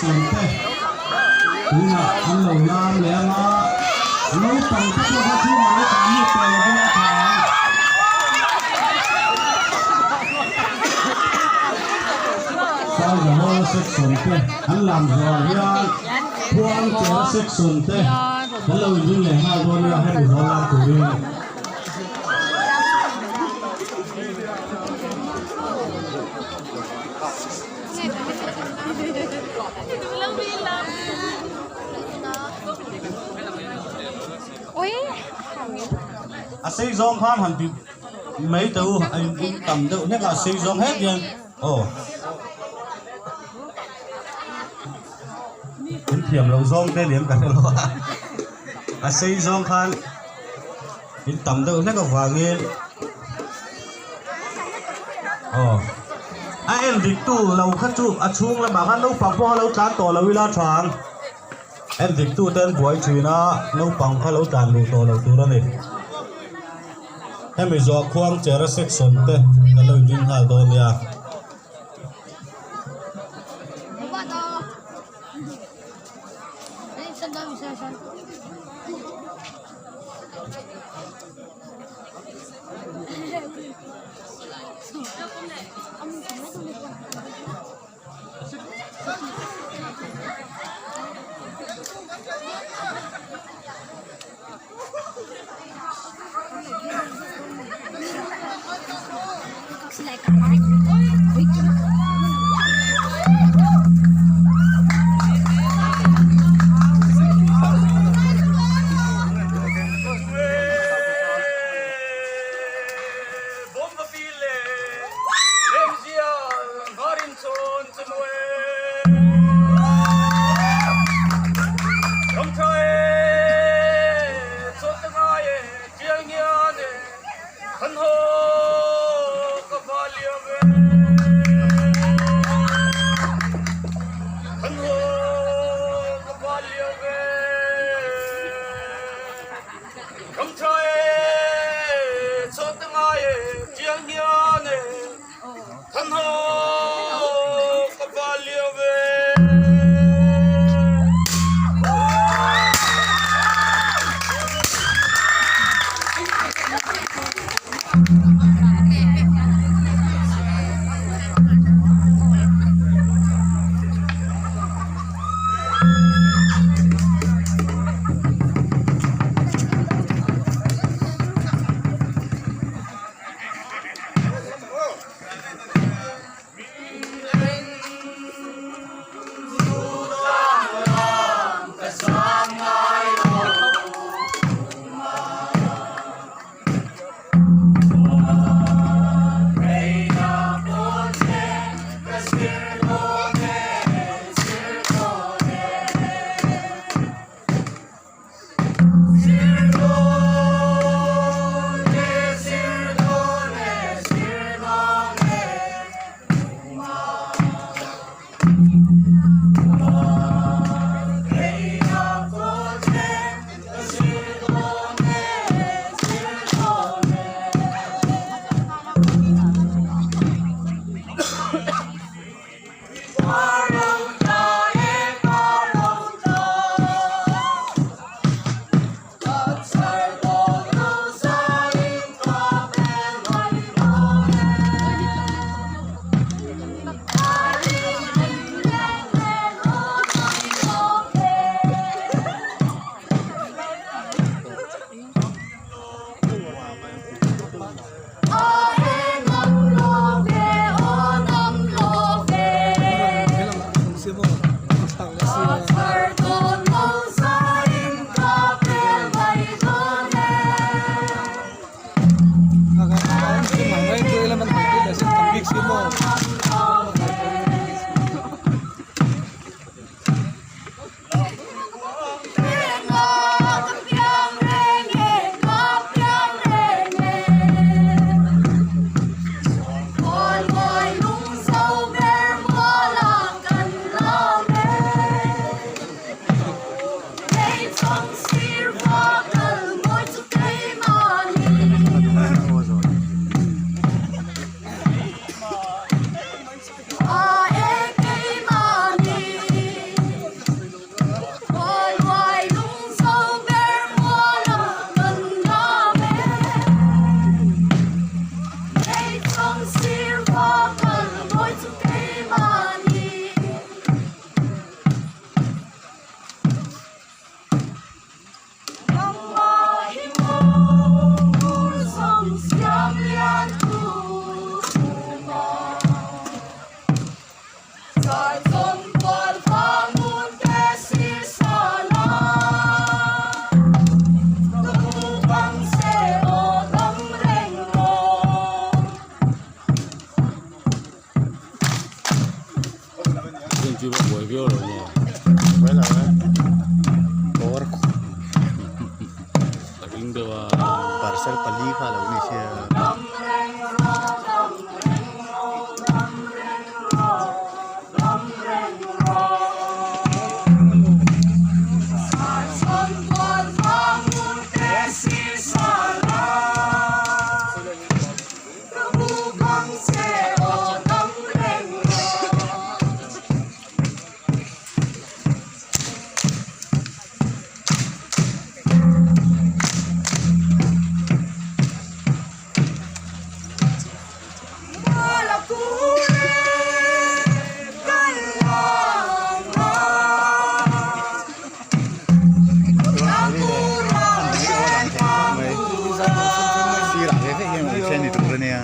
Section te tunah an lo lam leh ang a, naupang te pawh kha chhungah lo tlan lut tawh lovin a tha ang. Saizahawla Section te an lam zawhah hian Khuangchera Section te kan lo inring leh nghal dawn nia hemi haw lam turin. A sei zawng khan han ti mai teh u a in tam deuh hlek a a sei zawng het hian aw in thiam loh zawng te liam ka hre lo a a sei zawng khan in tam deuh hlek avangin aw a en dik tu lo kha chu a chhung lamah khan naupang pawh kha lo tlan tawh lo ila tha ang en dik tu te an buai thin a naupang kha lo tlan luh tawh loh tur a ni hemi zawh khuang chera section te kan lo inring nghal dawn nia. maw? Buai lo e. Power A ring deuh a. Parcel pali kha a lo ni sia. Sirah ve ve hian awm se ni tur a nia.